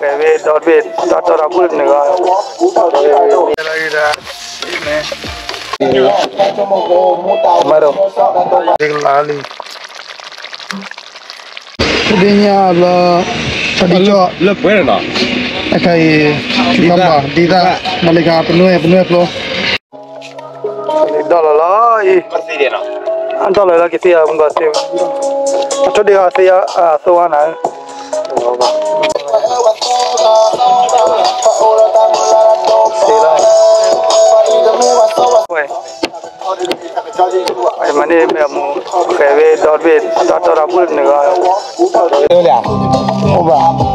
ကဲဝဲဒီတဘ့ၣ် ဒီတၢ်တၢ်ဘူၣ်တနုာ်ဂီၢ် မ့ၢ်ဒီး ဒ်လါလံ ဒ်ညါလၢ ဆီဒံကၠီၣ် လၢပှဲၤနီၤ အခါအံၤ ဒ်သၣ် ဒ်သၣ် မၤလ့ကၤ ပနွဲၣ် ပနွဲၣ်ဖျိ ဒီလီၤလီၤအံၤ ဒီလီၤလီၤကသ့အမူကီၢ်သ့ အထိၣ်ဒ့ၣ်အီၤသ့အသိဝါနၤ သ့လီၤ ဝဲ မၤန့ၢ်မ့ၢ်အမူ ဃဲၤဝဲဒီတဘ့ၣ် တၢ်တီတၢ်ဘူၣ်တနုာ်ဂီၢ် အိၣ်ဘၣ်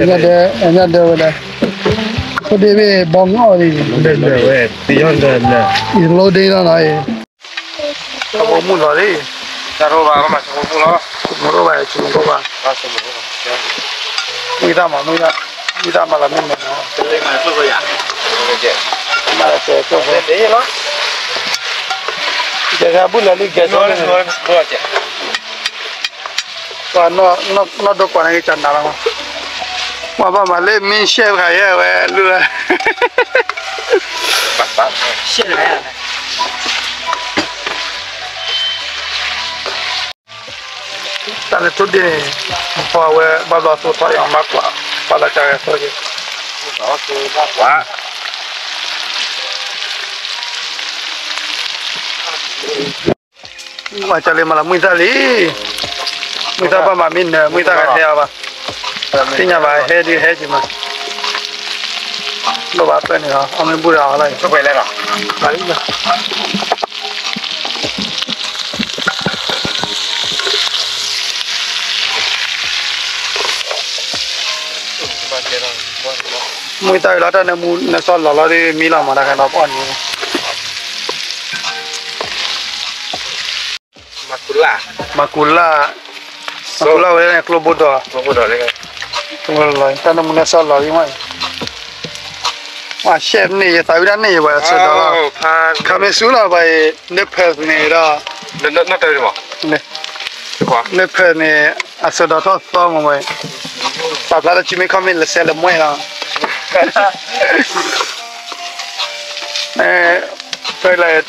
ညါဒဲ ညါဒဲဝဲဒၣ် ဖိဒ့ဘ့ၣ်ဘီမုၢ်အီၣ်လံ ဝဲ ယလိဒ့နီၤနီၤအံၤ ဆီဖိမုၣ်လီၤလံ တၢ်ရိဘၣ်မၤဆီဖိမုၣ်လီၤ ဆိမိၣ်ရိဘၣ် ဆိမိၣ်ရိဘၣ် မုၢ်သၣ်မၤမုၢ်သၣ် မုၢ်သၣ်မၤလီၤမုၢ်မၤ မၤလီၤစဲး ကဲ ဘူၣ်လီၤလံ ကဲဆိ ပှၤနီၢ်ဒိကွၢ်န့ၣ်ကစၢ်နၤလီၤမး ပှၤဘၣ်မၤလၢမင်းရှဲခါယဲဝဲလူၤလၢ တၢ်လၢထိၣ်ဒ့ၣ်န့ၣ် ဖီဝဲဘၣ်ဘျီသိးထီၣ်အံၤ ဘၣ်ကွၢ် ဘၣ်လီၤကၢ်ဂဲၤသိးက့ၤ ဝဲကၢ်လံမၤလီၤမုၢ်သၣ်လံ မုၢ်သၣ်ဘၣ်မၤမ့ၢ်နၢၤ မုၢ်သၣ်ဂဲၤဟဲအီၤဘၣ် သ့ၣ်ညါဘၣ်ဟဲဒုးဟဲက့ၤမး လိၣ်ဘၣ်ပၢၢ်န့ၣ်လီၤ အီၣ်မ့ၢ်ဘူၣ်ဒီးအီၤလီၤ မုၢ်သၣ်ဝံၤလီၤတၢ်နၢမူနၢစီၣ်လီၤလီၤဒီးမံလီၤမၤတၢ်ခဲနီၤပအီၣ်န့ၣ် မၤကူလၢ် မၤကူလၢ်ဝဲန့ၣ် ကျိဘိဒိၣ် တၢ်နၢမူနၢစီၣ်လီၤလံမး ရှဲမ့ၢ်န့ၣ် ယသးဝံၣ်ဒၣ်န့ၣ် ယဝဲအစၢၤဒီးလီၤ ခါမ့ၢ်ဆူလီၤပှၤအံၤ လၢဖၢးန့ၣ်ဒီး လၢဖၢးန့ၣ် အစၢၤဒီးထီၣ်သီမးဝဲ ပာ်ဖျါလၢ Gmail comment လၢစဲးလၢမှဲလီၤ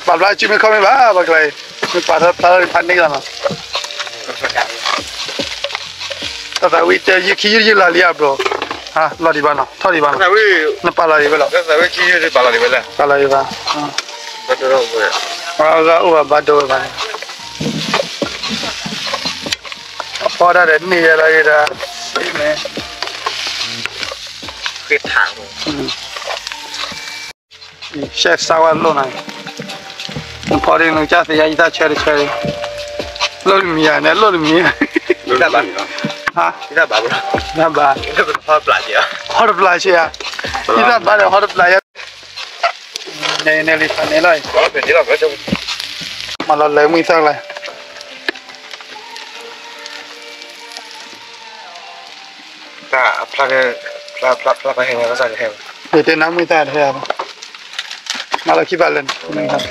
ပာ်ဖျါလၢ Gmail comment ဘၣ် ပှၤကျါအံၤ မ့ၢ်ပာ်ထီၣ်ဖျါထီၣ်ဖးန့ၢ်လီၤနီၤ တၢ်သးဝံၣ်တယုၢ်ခံယုၢ်ယုၢ်လီၤလံအဘျီ လီၤဒံးဘၣ်နီၤ ထီၣ်ဒံးဘၣ်နီၤ နပာ်လီၤဒံးဝဲလီၤ ပာ်လီၤဒံးဘၣ် အဂၤအိၣ်ဘၣ်ဘၣ်ဒိဝဲဘၣ်န့ၣ် အဖီဒၣ်ဒီးန့ၢ်ယဲလီၤဂ့ၤဒီး မ့ၢ် ဃ့ထး ရှဲစါဝါလိၣ်နၤ နဖီဒံးနကစၢ်သ့ယါ ယသးဆၢတဆၢဒံး လိၣ်တမံၤယါန့ၣ် လိၣ်တမံၤ ဟါ တၢ်ဘၣ် ဟီတပျၢ်ဆ့ဧါ ယသးဘၣ်ဒီးဟီတပျၢ်ယါ နဲန့ၣ်လံဖးန့ၣ်လီၤ မၤလီၤလၢမုၢ်သၣ်လၢ တၢ်ဖျါ ဖျါ ဖျါ ဖျါဖဲဟဲန့ၣ် ကစၢ်ကဟဲ ယတဲနၤမုၢ်သၣ်တဟဲ မၤလီၤခံဘၣ်လၢ အစီ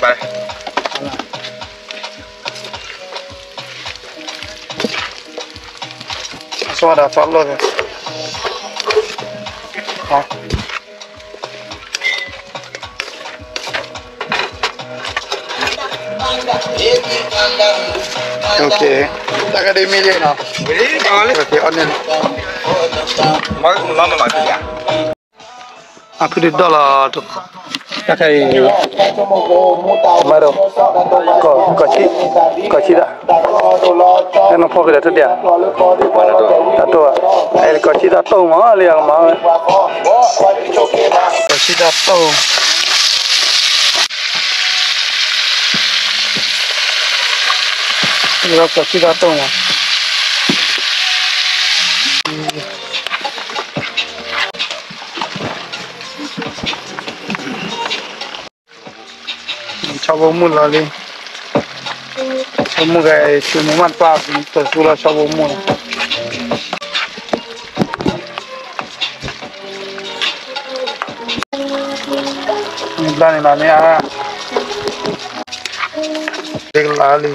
ဒီးသီလိၣ် တၢ်ကဒ့မ့ၢ်ယဲၢ်နီၤ အီၣ်န့ၣ် အဖုဒုးဒီလီၤ တၢ်ခဲအံၤ မၤဒီး ကီၢ်ဆံ ကီၢ်ဆံတၢ် အဲနဖီကဒီးထူၣ်ဒ့ၣ် တၢ်တိၢ်ဘၣ် အဲကီၢ်ဆံတၢ်တိၢ်မးလံအကမၤဝဲ ကီၢ်ဆံတၢ်တိၢ် ကီၢ်ဆံတၢ်တိၢ်မး ဆီဖိမုၣ်လီၤလံ ဆီဖိမုၣ်ဂၤ ဆိမိၣ်မးတပၣ် တၢ်သူလီၤဆီဖိမုၣ်လီၤ မ့ၢ်ဘျါန့ၣ်နီၤမ့ၢ်ဧါ, တကလးလံ.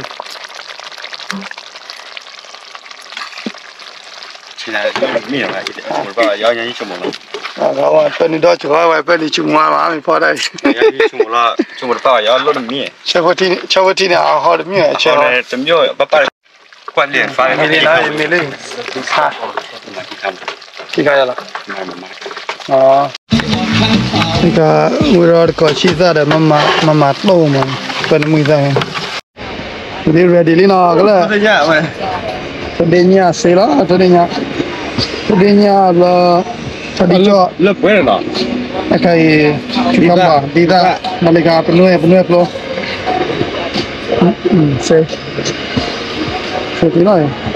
ဝဲပၢနုာ်ဒီးစှၤဝဲပၢနုာ်ဆူမူလီၤ, ဆၢဖိထံန့ၣ် အဟီတမံၤ, ဆၢဖိထံန့ၣ်အဟီတမံၤ, မ့ၢ်လံ, မ့ၢ်လံ, ထံခါယလီၤ, ဝံၤဒီးတကိးဆံသၣ်ဒီး မမၤတိၢ်မး, ပၢနမုၢ်သၣ်, ဒ် ready လံနီၤ ကလၢာ်, တဒ့ညါစ့လီၤ, တဒ့ညါ, တဒ့ညါလၢ, တဒ့ကၠီၣ်, လၢပှဲၤလီၤ, အခါအံၤ, ဒ်သၣ်, ဒ်သၣ်, မၤလ့ကၤ ပနွဲၣ် ပနွဲၣ်ဖျိ, စ့, စ့လီၤ